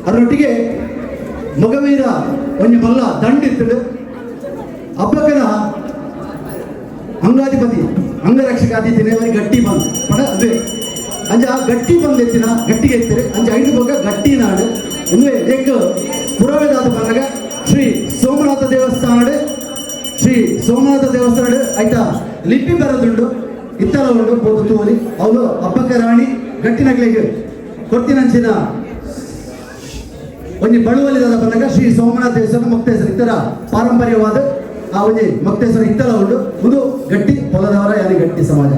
ಅದರೊಟ್ಟಿಗೆ ಮೊಗವೀರ ಒಂಜಿ ಮಲ್ಲ ದಂಡಿತ್ತು. ಅಬ್ಬಕ್ಕನ ಅಂಗಾಧಿಪತಿ ಅಂಗರಕ್ಷಕ ಅತಿಥಿನೇ ಗಟ್ಟಿ ಬಂದು ಪಡ ಅದೇ ಅಂಜ ಗಟ್ಟಿ ಬಂದು ಎತ್ತಿನ ಗಟ್ಟಿಗೆ ಎತ್ತಿರಿ ಅಂಜ ಐದು ಬೊಗ ಗಟ್ಟಿ ನಾಡು ಅಂದ್ರೆ ಎಗ್ ಪುರವೇದಾದ ಬಂದಾಗ ಶ್ರೀ ಸೋಮನಾಥ ದೇವಸ್ಥಾನ ಶ್ರೀ ಸೋಮನಾಥ ದೇವಸ್ಥಾನ ಆಯ್ತಾ ಲಿಪಿ ಬರೋದುಂಡು ಇತ್ತಲ ಉಂಡು ಪೋದು ತೂವಲಿ ಅವಳು ಅಬ್ಬಕ್ಕ ರಾಣಿ ಗಟ್ಟಿನಗ್ಲಿಗೆ ಕೊಡ್ತಿನಂಚಿನ ಒಂಜಿ ಬಳುವಲಿದಾದ ಬಂದಾಗ ಶ್ರೀ ಸೋಮನಾಥ ದೇವಸ್ಥಾನ ಮುಕ್ತೇಶ್ವರ ಇತರ ಪಾರಂಪರ್ಯವಾದ ಆ ಒಂಜಿ ಮುಕ್ತೇಶ್ವರ ಇತ್ತಲ ಉಂಡು ಇದು ಗಟ್ಟಿ ಪೊಲದವರ ಯಾರಿ ಗಟ್ಟಿ ಸಮಾಜ.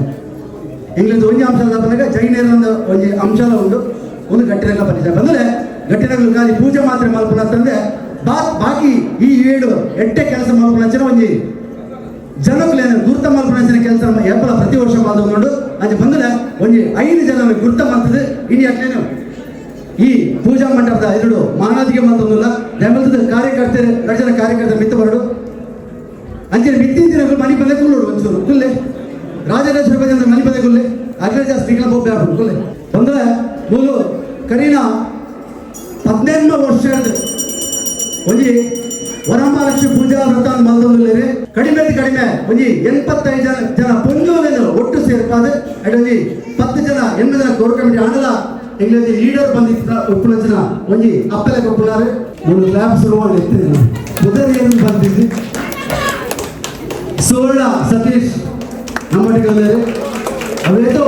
ಇಂಗ್ಲಿಷ್ ಒಂಜಿ ಅಂಶದ ಬಂದಾಗ ಜೈನರ ಒಂಜಿ ಅಂಶಲ ಉಂಡು ಒಂದು ಗಟ್ಟಿನಗಲ ಪರಿಚಯ ಬಂದರೆ ಗಟ್ಟಿನಗಲು ಖಾಲಿ ಪೂಜೆ ಮಾತ್ರ ಮಲ್ಪುನ ಅಂತಂದ್ರೆ ಬಾಕಿ ಈ ಏಳು ಎಟ್ಟೆ ಕೆಲಸ ಮಲ್ಪುನಂಚಿನ ಒಂಜಿ ಜನಕ್ಕೇನು ಗುರ್ತ ಮಲ್ಪುನಂಚಿನ ಕೆಲಸ ಎಪ್ಪಲ ಪ್ರತಿ ವರ್ಷ ಮಾಡೋದು ಅಂಚೆ ಬಂದರೆ ಒಂಜಿ 5 ಜನ ಗುರ್ತ ಮಾಡ್ತದೆ. ಇನ್ನು ಯಾಕೇನು ಈ ಪೂಜಾ ಮಂಟಪದ ಎರಡು ಮಾನಾದಿಗೆ ಮಾತೊಂದಿಲ್ಲ ದೇವಸ್ಥಾನದ ಕಾರ್ಯಕರ್ತರು ಎರಡು ಜನ ಕಾರ್ಯಕರ್ತರು ಮಿತ್ತು ಬರಡು ಅಂಚೆ ಮಿತ್ತಿನ ಮನೆ ಬಂದೆ ಕುಲ್ಲೋಡು ಒಂಚೂರು ಕುಲ್ಲೆ ರಾಜರಾಜೇಶ್ವರ ಪಂಚಾಯತ್ ಮನೆ ಬಂದೆ ಕುಲ್ಲೆ ಅಗ್ರ ಜಾಸ್ತಿ ಬೊಬ್ಬೆ ಆಗ್ಬಿಡು ಕುಲ್ಲೆ ಬಂದರೆ ಮೂಲು ಕರೀನಾ 18 ವರ್ಷ ಒಂಜಿ ವರಮಹಾಲಕ್ಷ್ಮಿ ಪೂಜಾ ವ್ರತ ಮಲ್ದೊಂದುಲ್ಲೇರಿ ಕಡಿಮೆ ಕಡಿಮೆ ಒಂಜಿ 85 ಜನ ಪೊಂಜೋಲೇನು ಒಟ್ಟು ಸೇರ್ಪಾದ ಒಂಜಿ 10 ಜನ 8 ಜನ ಕೋರ್ ಕಮಿಟಿ ಆಂಡಲ ಎಂಗ್ಲೊಂಜಿ ಲೀಡರ್ ಬಂದಿತ್ತ ಉಪ್ಪುನಂಚಿನ ಒಂಜಿ ಅಪ್ಪಲೆ ಕೊಪ್ಪುನಾರು ಮೂರು ಕ್ಲಾಪ್ ಶುರು ಮಾಡಿ ಎತ್ತಿದ್ರು ಬುಧರ್ ಏನು ಬಂದಿದ್ವಿ ಸುವರ್ಣ ಸತೀಶ್ ನಮ್ಮೊಟ್ಟಿಗೆ ಅವೇತೋ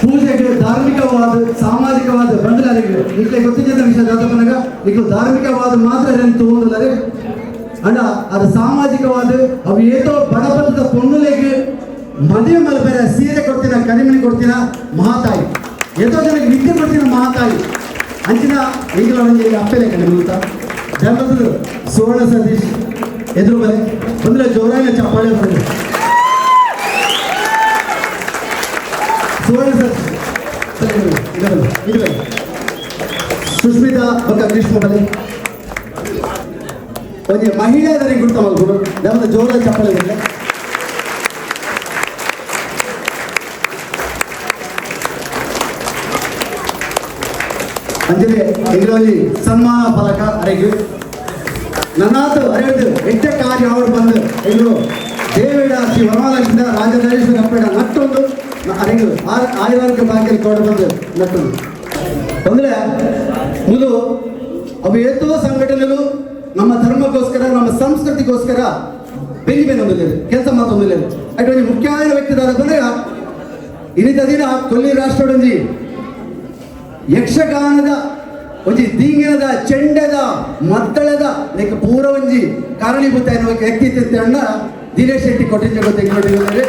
ಪೂಜೆಗೆ ಧಾರ್ಮಿಕವಾದ ಸಾಮಾಜಿಕವಾದ ಬಂದಲಾರಿಗೆ ಇಟ್ಲೆ ಗೊತ್ತಿದ್ದ ವಿಷಯ ದಾತಪ್ಪನಾಗ ಈಗ ಧಾರ್ಮಿಕವಾದ ಮಾತ್ರ ಏನು ತಗೊಂಡಿದ್ದಾರೆ ಅಣ್ಣ ಅದು ಸಾಮಾಜಿಕವಾದ ಅವು ಏತೋ ಬಡಬಂದ ಪೊಣ್ಣುಲೆಗೆ ಮದುವೆ ಮಲ್ಪೆರೆ ಸೀರೆ ಕೊಡ್ತೀನ ಕರಿಮಣಿ ಕೊಡ್ತೀನ ಮಹಾತಾಯಿ ಏತೋ ಜನಕ್ಕೆ ವಿದ್ಯೆ ಕೊಡ್ತೀನ ಮಹಾತಾಯಿ ಅಂಚಿನ ಈಗಲ ಒಂಜಿ ಅಪ್ಪೆಲೆ ಕಡೆ ಮೂತ ಧರ್ಮದ ಸುವರ್ಣ ಸತೀಶ್ ಎದುರು ಬಲೆ ಬಂದ್ರೆ ಜೋರಾಗಿ ಚಪ್ಪಾಳೆ ಬರಲಿ. ಸುವರ್ಣ ಸರ್ ಇದು ಬಲೆ, ಸುಷ್ಮಿತಾ ಬೊಕ್ಕ ಗ್ರೀಷ್ಮ ಬಲೆ. ಒಂಜಿ ಮಹಿಳೆಯರಿಗೆ ಗುರ್ತ ಮಲ್ಪುಡು ನಮ್ಮದು ಜೋರಾಗಿ ಚಪ್ಪಾಳೆ ಬರಲಿ. ಅಂಜಲಿ ಎಂಗ್ಲೊಂಜಿ ಸನ್ಮಾನ ಫಲಕ ಅರೆಗೆ ನನ್ನಾತು ಅರೆದು ಎಡ್ಡೆ ಕಾರ್ಯ ಅವರು ಬಂದು ಎಂಗ್ಲು ದೇವಿಡ ಶ್ರೀ ವರಮಹಾಲಕ್ಷ್ಮಿ ರಾಜರಾಜೇಶ್ವರಿ ಅಪ್ಪಡ ನಟ್ಟೊಂದು ಅರೆಗೆ ಆಯುರಾರೋಗ್ಯ ಭಾಗ್ಯ ಕೊಡ ಬಂದು ನಟ್ಟೊಂದು. ಅಂದರೆ ಮೊದಲು ಅವು ಏತೋ ಸಂಘಟನೆಗಳು ನಮ್ಮ ಧರ್ಮಕ್ಕೋಸ್ಕರ ನಮ್ಮ ಸಂಸ್ಕೃತಿಗೋಸ್ಕರ ಬೆಂಕಿ ಬೆನ್ನೊಂದಿಲ್ಲ ಕೆಲಸ ಮಾತೊಂದಿಲ್ಲ. ಅటు ಒಂಜಿ ಮುಖ್ಯವಾದ ವ್ಯಕ್ತಿದಾರ ಬಂದಾಗ ಇನ್ನಿತ ದಿನ ಕೊಲ್ಲಿ ರಾಷ್ಟ್ರಡೊಂಜಿ ಯಕ್ಷಗಾನದ ಒಂಜಿ ದಿಂಗಿನದ ಚೆಂಡದ ಮದ್ದಳದ ಲೈಕ್ ಪೂರ ಒಂಜಿ ಕಾರಣೀಭೂತ ಎನ್ನುವ ವ್ಯಕ್ತಿ ಅಣ್ಣ ದಿನೇಶ್ ಶೆಟ್ಟಿ ಕೊಟ್ಟಿಂಜ ಗೊತ್ತಿದ್ದಾರೆ.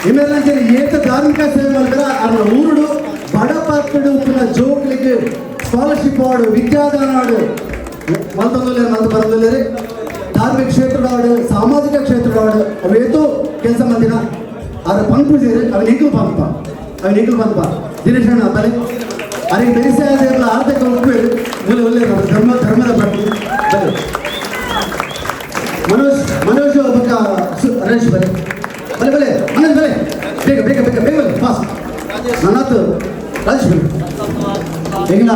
ಇವೆಲ್ಲ ಏತ ಧಾರ್ಮಿಕ ಸೇವೆ ಮಾಡಿದ್ರೆ ಅವರ ಊರುಡು ಬಡ ಪಾತ್ರೆಡು ಉಪ್ಪುನ ಜೋಕ್ಲಿಗೆ ಸ್ಕಾಲರ್ಶಿಪ್ ಆಡು ವಿದ್ಯಾದಾನ ಆಡು ಮಲ್ತೊಂದುಲ್ಲೇರು ಮಲ್ತು ಬರಂದುಲ್ಲೇರು ಧಾರ್ಮಿಕ ಕ್ಷೇತ್ರದ ಆಡು ಸಾಮಾಜಿಕ ಕ್ಷೇತ್ರದ ಆಡು ಅವೇತೋ ಕೆಲಸ ಮಂದಿನ ಅವ್ರ ಪಂಪು ಸೇರಿ ಅವ ನಿಗ್ಲು ಪಂಪ ಅವ ನಿಗ್ಲು ಪಂಪ ದಿನೇಶ್ ಅಣ್ಣ ಬಲೆ ಅರಿಗೆ ಬೆರಿಸಾಯಲ್ಲ ಆರ್ಥಿಕ ಉಪ್ಪೇರು ಮೂಲೆ ಒಳ್ಳೆ ಧರ್ಮ ಧರ್ಮದ ಪ್ರತಿ ಬಲೆ. ಮನೋಜ್ ಮನೋಜ್ ಬಕ್ಕ ರಮೇಶ್ ಬಲೆ ಬಲೆ ಬಲೆ ಮನೋಜ್ ಬಲೆ ಬೇಗ ಬೇಗ ಬೇಗ ಬೇಗ ಬಲೆ ಫಾಸ್ಟ್ ನನ್ನಾತು ರಾಜೇಶ್ ಬಲೆ. ಎಂಗಿನ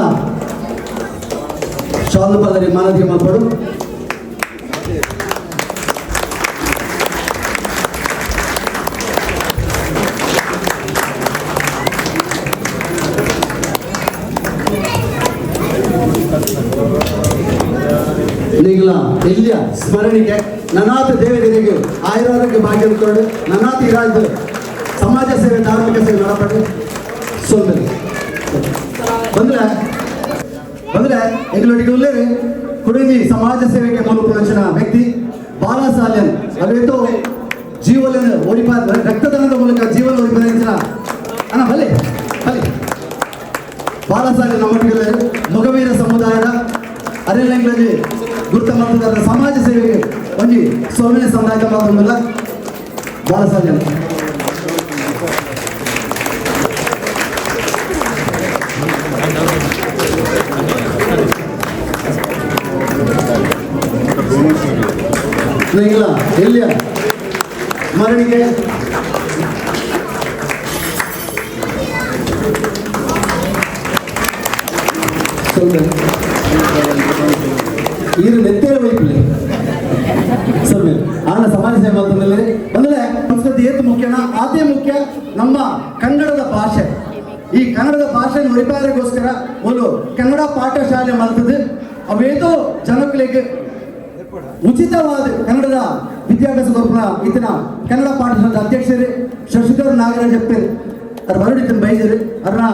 ಶಾಲು ಪದರಿ ಮಾನದಿಗೆ ಮಲ್ಪಡು. ನಿಗ್ಲ ಎಲ್ಲಿಯ ಸ್ಮರಣಿಕೆ ನನಾಥ ದೇವರಿಗೆ ಆಯುರಾರೋಗ್ಯ ಭಾಗ್ಯ ಕೊಡು ನನಾಥ ಇರಾಜ್ ಸಮಾಜ ಸೇವೆ ಧಾರ್ಮಿಕ ಸೇವೆ ನಡಪಡಿ ಸೋಂದರಿ ಬಂದ್ರೆ ಬಂದ್ರೆ ಎಂಗಳೊಟ್ಟಿಗೆ ಉಲ್ಲೇರಿ ಕುಡಿಂಜಿ ಸಮಾಜ ಸೇವೆಗೆ ಮೂಲಕ ವ್ಯಕ್ತಿ ಬಾಲಸಾಲ್ಯನ್ ಅವೇತೋ ಜೀವನ ಒಡಿಪ ರಕ್ತದಾನದ ಮೂಲಕ ಜೀವನ ಒಡಿಪ ಅಣ್ಣ ಬಲೆ ಬಲೆ ಬಾಲಸಾಲ್ಯನ್ ನಮ್ಮೊಟ್ಟಿಗೆ ಮೊಗವೀರ ಸಮುದಾಯದ ಅರೆಲೆಂಗ್ಲಲ್ಲಿ ಗುರುತ ಮಾಡ್ತಿದ್ದಾರೆ ಸಮಾಜ ಸೇವೆಗೆ ಒಂಜಿ ಸೌಮ್ಯ ಸಮುದಾಯದ ಮಾತ್ರವಲ್ಲ ಬಾಲಸಾಲ್ಯನ್. ಇಲ್ಲ ಎಲ್ಲಿಯ ಮರಣಿಗೆ ಈರು ನೆತ್ತೇರ ವೈಪುಲೆ ಸೊನ್ನೆ ಆನ ಸಮಾಜ ಸೇವೆ ಅಂತಂದ್ರೆ ಬಂದ್ರೆ ಸಂಸ್ಕೃತಿ ಏತು ಮುಖ್ಯನ ಅದೇ ಮುಖ್ಯ ನಮ್ಮ ಕನ್ನಡದ ಭಾಷೆ. ಈ ಕನ್ನಡದ ಭಾಷೆಯನ್ನು ಉಳಿಪಾಯಗೋಸ್ಕರ ಒಂದು ಕನ್ನಡ ಪಾಠಶಾಲೆ ಮಾಡ್ತದೆ ಅವೇತೋ ಜನಗಳಿಗೆ ಉಚಿತವಾದ ಕನ್ನಡದ ವಿದ್ಯಾಭ್ಯಾಸ ಕೊರ್ಪುನ ಇತ್ತಿನ ಕನ್ನಡ ಪಾಠಶಾಲೆ ಅಧ್ಯಕ್ಷರು ಶಶಿಧರ್ ನಾಗರಾಜ್ ಅಪ್ಪೇರು ಅವ್ರ ಬರಡು ಇತ್ತಿನ ಬೈಜರು ಅವ್ರನ್ನ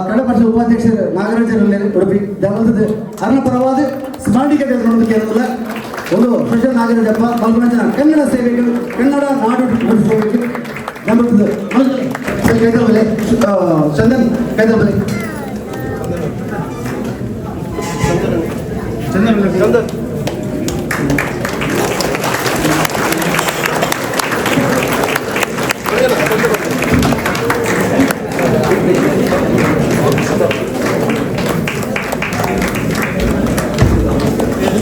ಕನ್ನಡ ಪಾಠಶಾಲೆ ಉಪಾಧ್ಯಕ್ಷರು ನಾಗರಾಜರು ಉಡುಪಿ ದೇವಲ್ತದೆ ಅರ್ನ ಪರವಾದ ಸ್ಮರಣಿಕೆ ನೋಡೋದಕ್ಕೆ ಒಂದು ಶಶಿ ನಾಗರಾಜಪ್ಪ ಮಲ್ಪನಂಜನ ಕನ್ನಡ ಸೇವೆಗಳು ಕನ್ನಡ ನಾಡು ನಡೆಸಬೇಕು ನಮ್ಮದು ಕೈದಲ್ ಚಂದನ್ ಕೈದಲ್ ಬಲೆ ಚಂದನ್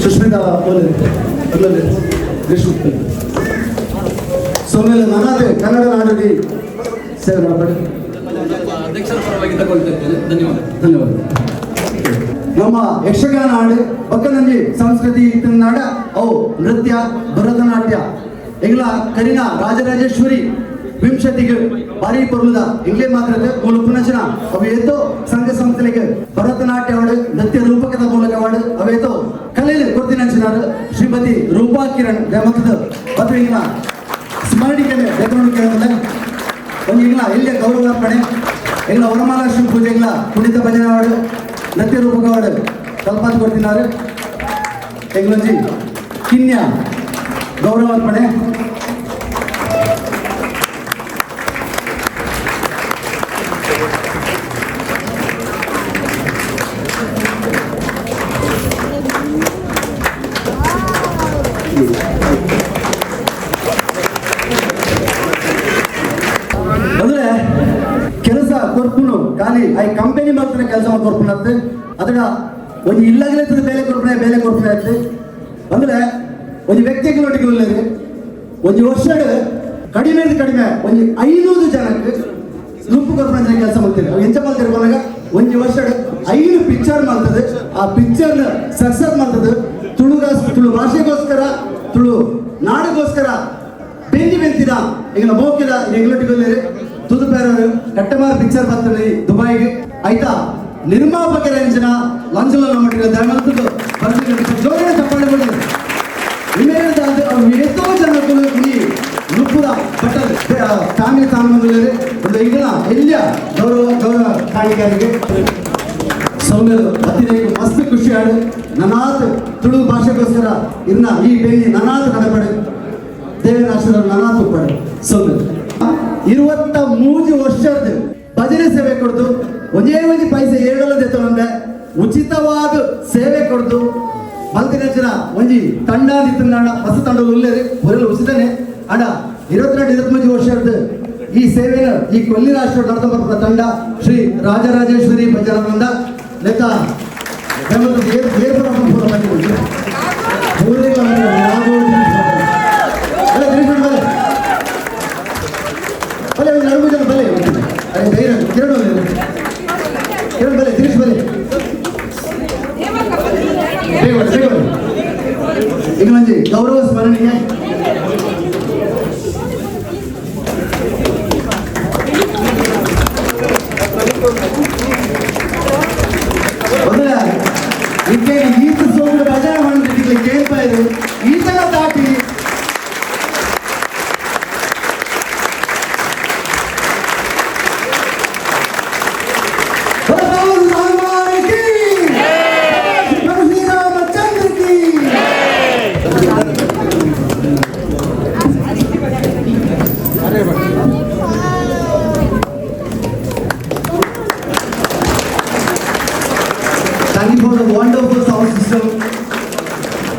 ಸುಷ್ಮಿತಾ ಸೋಮೇಲೆ ನನ್ನದೇ ಕನ್ನಡ ನಾಡಲ್ಲಿ ಸೇವೆ ಮಾಡಬೇಡಿ. ಅಧ್ಯಕ್ಷರ ಪರವಾಗಿ ತಗೊಳ್ತಿದ್ದೇನೆ. ಧನ್ಯವಾದ. ಧನ್ಯವಾದ. ನಮ್ಮ ಯಕ್ಷಗಾನ ಹಾಡು ಪಕ್ಕನಂಜಿ ಸಂಸ್ಕೃತಿ ನಾಡ ಅವು ನೃತ್ಯ ಭರತನಾಟ್ಯ ಎಂಗ್ಲ ಕರಿನ ರಾಜರಾಜೇಶ್ವರಿ ವಿಂಶತಿಗೆ ಭಾರಿ ಪೊರ್ಲುದ ಇಂಗ್ಲೇ ಮಾತ್ರ ಮೂಲ ಪುನಚನ ಅವು ಏತೋ ಸಂಘ ಸಂಸ್ಥೆಗೆ ಭರತನಾಟ್ಯ ವಾಡು ನೃತ್ಯ ರೂಪಕದ ಮೂಲಕ ವಾಡು ಅವೇತೋ ಕಲೆಯಲ್ಲಿ ಕೊಡ್ತಿನಂಚಿನಾರು ಶ್ರೀಮತಿ ರೂಪಾ ಕಿರಣ್ ದೇಮತದ ಮತ್ತು ಇಂಗ್ಲ ಸ್ಮರಣಿಕೆ ದೇತನೋಡು ಕೇಳೋದಿಲ್ಲ ಒಂದು ಇಂಗ್ಲ ಎಲ್ಲಿಯ ಗೌರವಾರ್ಪಣೆ ಎಂಗ್ಲ ವರಮಹಾಲಕ್ಷ್ಮಿ ಪೂಜೆ ಇಂಗ್ಲ ಕುಣಿತ ಭಜನೆ ವಾಡು ನೃತ್ಯ ರೂಪಕ ವಾಡು ಕಲ್ಪಾತ್ ಕೊಡ್ತಿನಾರು ಎಂಗ್ಲೊಂಜಿ ಕಿನ್ಯ ಗೌರವಾರ್ಪಣೆ. ಅಂದ್ರೆ ಕೆಲಸ ಕೊರ್ಪುನು ಖಾಲಿ I company ಮಾತ್ರ ಕೆಲಸ ಕೊರ್ಪುನತ್ತೆ ಅದನ್ನ ಒಂದು ಇಲ್ಲಾಗಲೇ ಬೇಲೆ ಕೊರ್ಪುನ ಬೇಲೆ ಕೊರ್ಪುನ ಅಂದ್ರೆ ಒಂದು ವ್ಯಕ್ತಿಗಳೊಟ್ಟಿಗೆ ಉಳ್ಳೇರಿ ಒಂದು ವರ್ಷ ಕಡಿಮೆ ಕಡಿಮೆ ಒಂದು 500 ಜನಕ್ಕೆ ನುಪ್ಪು ಕೊರ್ಪುನ ಜನ ಕೆಲಸ ಮಾಡ್ತೀರಿ. ಅವು ಎಂಚ ಮಾಡ್ತೀರಿ ಕೊನಾಗ ಒಂದು ವರ್ಷ 5 ಪಿಕ್ಚರ್ ಮಾಡ್ತದೆ. ಆ ಪಿಕ್ಚರ್ ಸಕ್ಸಸ್ ಮಾಡ್ತದೆ. ತುಳು ಭಾಷೆಗೋಸ್ಕರ ತುಳು ನಾಡಿಗೋಸ್ಕರ ಬೆಂದಿ ಬೆಂತಿದ ಈಗ ಮೋಕಿದ ಎಂಗ್ಲೊಟ್ಟಿಗೆ ತುದುಪೇರರು ಕಟ್ಟಮಾರ ಪಿಕ್ಚರ್ ಬರ್ತದೆ ದುಬೈಗೆ ಆಯ್ತಾ. ನಿರ್ಮಾಪಕರ ಎಂಚಿನ ಲಂಚಲ ಮಟ್ಟಿಗೆ ದಯಮಾಡ್ತದ್ದು ಜೋರಿನ ಚಪ್ಪಾಳೆ ಕೊಡಿ. ಏತೋ ಜನಕ್ಕೂ ಈ ನುಪ್ಪುದ ಬಟ್ಟಲ್ ಫ್ಯಾಮಿಲಿ ತಾನು ಒಂದು ಈಗಿನ ಎಲ್ಲ ಗೌರವ ಗೌರವ ಕಾಣಿಕೆಯಾರಿಗೆ ಸೌಮ್ಯ ಅತಿರೇಕ ಮಸ್ತ್ ಖುಷಿ ಆಡು ನನಾತ್ ತುಳು ಭಾಷೆಗೋಸ್ಕರ ಇನ್ನ ಈ ಬೆನ್ನಿ ನನಾತ್ ನಡಪಡೆ ದೇವರ ಆಶೀರ್ವಾದ ನನಾತ್ ಉಪ್ಪಡೆ. ಸೌಮ್ಯ 23 ವರ್ಷದ ಭಜನೆ ಸೇವೆ ಕೊಡ್ದು ಒಂದೇ ಒಂಜಿ ಪೈಸೆ ಏಳಲ್ಲ ತಗೊಂಡೆ ಉಚಿತವಾದ ಸೇವೆ ಕೊಡ್ದು ಮಲ್ತಿನ ಒಂಜಿ ತಂಡ ನಿತ್ತಂಡ ಹೊಸ ತಂಡ ಉಲ್ಲೇರಿ ಒರೆಲ್ಲ ಉಚಿತನೆ ಅಡ 22 23 ವರ್ಷದ ಈ ಸೇವೆನ ಈ ಕೊಲ್ಲಿ ರಾಷ್ಟ್ರ ನಡ್ಕೊಂಡ್ ತಂಡ ಶ್ರೀ ರಾಜರಾಜೇಶ್ವರಿ ಭಜನಾ ವೃಂದ ಲೆಕ್ಕ ಗೌರವ ಸ್ಮರಣೆಗೆ ಮೊದಲ ಈತ ಸೋಮನ ಭಜನೆ ಮಾಡಿದ್ರೆ ಕೇಳ್ತಾ ಇದ್ರು ಈತನ ದಾಟಿ Thank you for the wonderful sound system.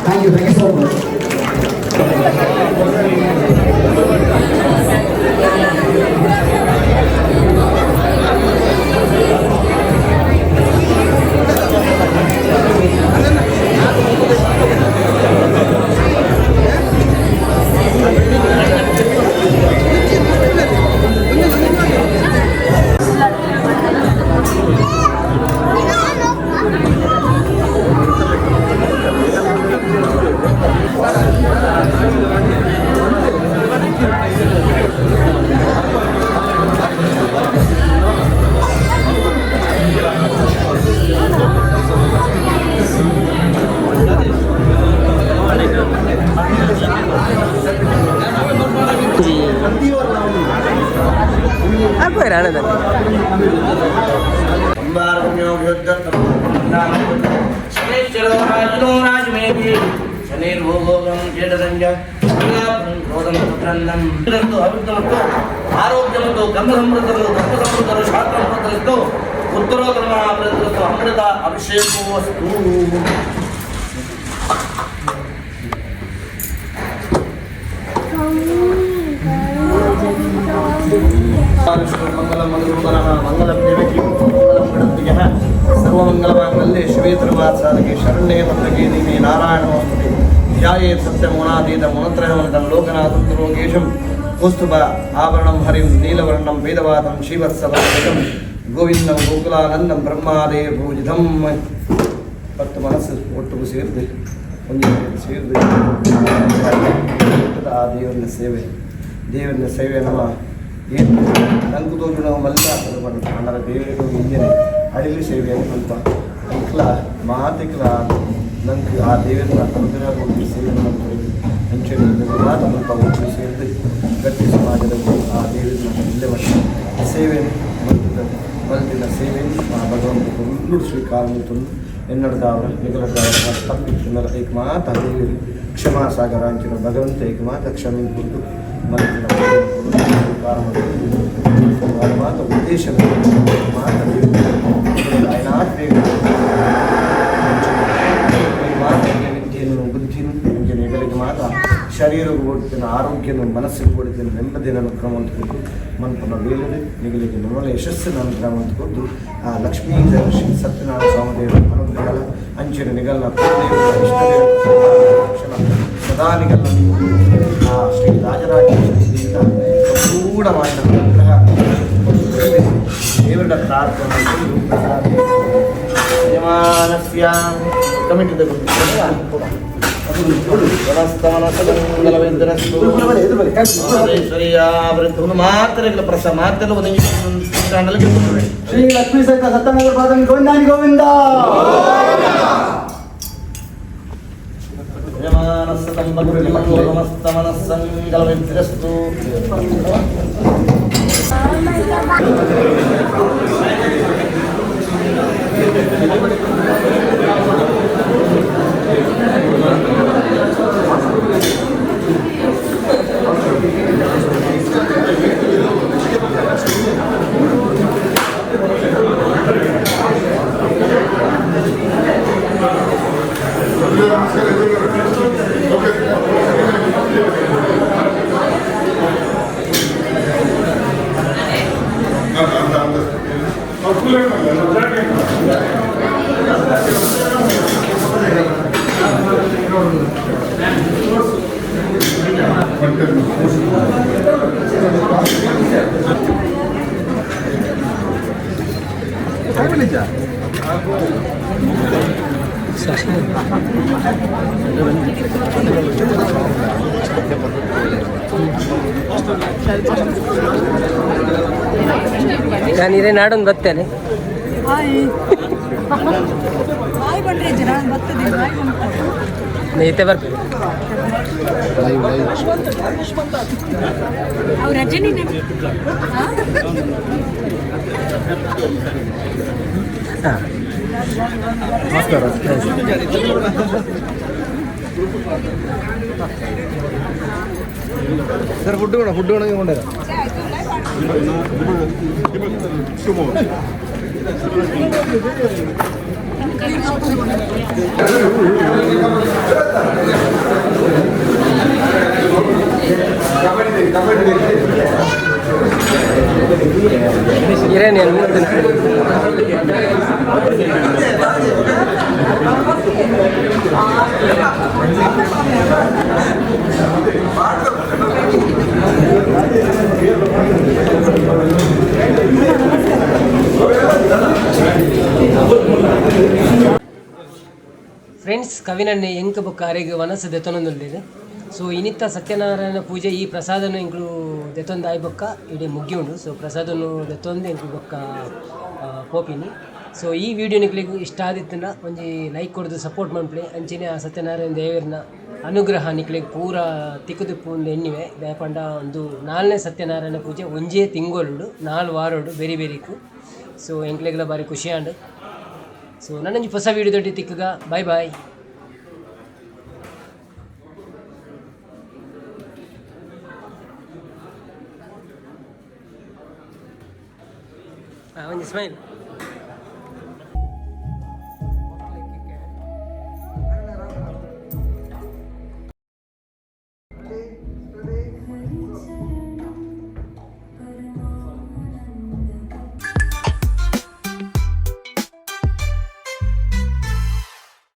Thank you so much. ಆರೋಗ್ಯ ಮತ್ತು ಗಂಧ ಸಮೃದ್ಧರು ಗರ್ಭ ಸಮೃದ್ಧರು ಶಾಸ್ತ್ರ ಸಮೃದ್ಧರಿತ್ತು ಉತ್ತರೋತ್ತರ ಅಮೃತ ಅಭಿಷೇಕೋಸ್ತು. ಮಂಗಲಂ ದೇವಕಿ ಮಂಗಲಂ ಗಣಪತಿಯಃ ಸರ್ವಮಂಗಲಮಾಂಗಲ್ಯೆ ಶಿವೇ ಸರ್ವಾರ್ಥಸಾಧಕೆ ಶರಣ್ಯೇ ತ್ರ್ಯಂಬಕೆ ದೇವಿ ನಾರಾಯಣನಮೋಸ್ತುತೆ. ಧ್ಯಾಯೇತ್ ಸತ್ಯಮುಣಾತೀತ ಮುಣತ್ರಯವಂತಂ ಲೋಕನಾಥಂ ತ್ರಿಲೋಕೇಶಂ ಕೌಸ್ತುಭ ಆಭರಣಂ ಹರಿಂ ನೀಲವರ್ಣಂ ವೇದವಾದಂ ಶ್ರೀವತ್ಸವಂ ಗೋವಿಂದಂ ಗೋಕುಲಾನಂದಂ ಬ್ರಹ್ಮಾದೇವ ಪೂಜಿತಂ. ಪತ್ತು ಮನಸ್ಸು ಒಟ್ಟಿಗೂ ಸೇರಿದೆ ಒಂದು ಸೇರಿದೆ ಆ ದೇವರನ್ನ ಸೇವೆ ದೇವರನ್ನ ಸೇವೆ ನಮ್ಮ ಏನು ನಂಗೆ ತೋಜು ನಾವು ಮಲ್ಲ ಅಂದ್ರೆ ದೇವರಿಗೆ ಇಂಜನೆ ಅಡಿಲಿ ಸೇವೆಯನ್ನು ಮಲ್ಪ ಐಕ್ಲ ಮಾತಿಕ್ಲ ನಂಗೆ ಆ ದೇವರನ್ನ ಅನುಗ್ರಹ ಕೊಟ್ಟು ಸೇವೆ ಮಾಡ್ತೀವಿ ಅಂಚನೆ ಮಾತು ಮಲ್ಪ ಒಟ್ಟು ಸೇರಿದು ಗಟ್ಟಿ ಸಮಾಜದ ಆ ದೇವರನ್ನ ಇಲ್ಲೇ ವರ್ಷ ಸೇವೆ ಮಲ್ತಿದ ಮಲ್ತಿನ ಸೇವೆ ಆ ಭಗವಂತ ಕೊಲ್ಲುಡು ಸ್ವೀಕಾರ ಮಲ್ತೊಂದು ಎನ್ನಡ್ದಾವರ ನಿಗಲಡ್ದಾವರ ತಪ್ಪಿತ್ತು ಏಕ ಮಾತ ದೇವರು ಕ್ಷಮಾ ಸಾಗರ ಅಂಚಿನ ಭಗವಂತ ಏಕ ಮಾತ ಕ್ಷಮೆ ಕೊಟ್ಟು ಮಲ್ತಿನ ಸ್ವೀಕಾರ ಮಾತ ಉದ್ದೇಶ ಮಾತ ಮಾತ ವಿದ್ಯೆಯನ್ನು ಬುದ್ಧಿನು ಅಂಚನೆ ಹೆಗಲಿಗೆ ಮಾತ ಶರೀರಕ್ಕೆ ಕೊಡ್ತೀನಿ ಆರೋಗ್ಯನ ಮನಸ್ಸಿಗೆ ಕೊಡ್ತೀನಿ ನೆಮ್ಮದಿನ ಅನುಗ್ರಹ ಅಂತ ಮನ್ಪುನ ವೇಲನೆ ನಿಗಲಿಗೆ ನಮ್ಮಲ ಯಶಸ್ಸಿನ ಅನುಗ್ರಹ ಅಂತ ಆ ಲಕ್ಷ್ಮೀ ಶ್ರೀ ಸತ್ಯನಾರಾಯಣ ಸ್ವಾಮಿ ದೇವರ ಅನುಗ್ರಹ ಅಂಚಿನ ನಿಗಲ್ನ ಇಷ್ಟದೇವ ರಕ್ಷಣ ಸದಾ ನಿಗಲ್ನ ಆ ಶ್ರೀ ರಾಜರಾಜೇಶ್ವರಿ ದೇವಿಯ ಸಂಪೂರ್ಣವಾದ ಅನುಗ್ರಹ ದೇವರ ಪ್ರಾರ್ಥನೆ ಯಜಮಾನಸ್ಯ ಕಮಿಟಿದ ಮಾತ್ರ ಪ್ರಸ ಮಾತ್ರ ಶ್ರೀ ಲಕ್ಷ್ಮೀ ಸಹಿತ ಸತ್ಯನಗರ ಬಾದಾಮಿ ಗೋವಿಂದಾನಿ ಗೋವಿಂದ. ಯಜಮಾನಸ್ತಮನಸ್ತಮನಸ್ಸಂಗಲವಿದ್ರಸ್ತು. ನಾನು ಇರೇ ನಾಡೊಂದು ಬರ್ತೇನೆ. ಈತೆ ಬರ್ಬೇಕು. ಹಾಂ ಸರ್ ಫುಡ್ വേണം ಫುಡ್ വേണമെങ്കിൽ കൊണ്ടുവരാം. ಇರೇನು ಫ್ರೆಂಡ್ಸ್, ಕವಿನನ್ನೇ ಎಂಕ ಬೊಕ್ಕ ಅರೆಗ್ ವನಸ್ ದೆತೊನೊಂದುಲ್ಲೆರ್. ಸೊ ಇನಿತ್ತ ಸತ್ಯನಾರಾಯಣ ಪೂಜೆ ಈ ಪ್ರಸಾದನು ಎಂಕ್ಲು ದೆತೊಂದು ಆಯ್ ಬೊಕ್ಕ ಇಡೀ ಮುಗಿಯುಂಡು. ಸೊ ಪ್ರಸಾದನು ದೆತೊಂದು ಎಂಕ್ಲು ಬೊಕ್ಕ ಪೋಪಿನಿ. ಸೊ ಈ ವಿಡಿಯೋ ನಿಕ್ಲೆಗ್ ಇಷ್ಟ ಆದಿತ್ತಂಡ ಒಂಜಿ ಲೈಕ್ ಕೊರ್ದು ಸಪೋರ್ಟ್ ಮನ್ಪುಲೆ. ಅಂಚೆನೆ ಆ ಸತ್ಯನಾರಾಯಣ ದೇವರ್ನ ಅನುಗ್ರಹ ನಿಕ್ಲೆಗ್ ಪೂರ ತಿಕ್ಕುದಿಪ್ಪು ಎಣ್ಣಿವೆ. ದಾಯೆಪಂಡ ಒಂದು ನಾಲ್ನೇ ಸತ್ಯನಾರಾಯಣ ಪೂಜೆ ಒಂಜೇ ತಿಂಗೊಲುಡು 4 ವಾರೊಡು ಬೆರಿ ಬೆರಿಕ್. ಸೊ ಎಂಕ್ಲೆಗ್ಲ ಬಾರಿ ಖುಷಿ ಆಂಡ್. ಸೊ ನನೊಂಜಿ ಹೊಸ ವೀಡಿಯೋ ದೊಡ್ಡ ತಿಕ್ಕುಗ. Bye bye. ಒಂಜಿ ಸ್ಮೈಲ್.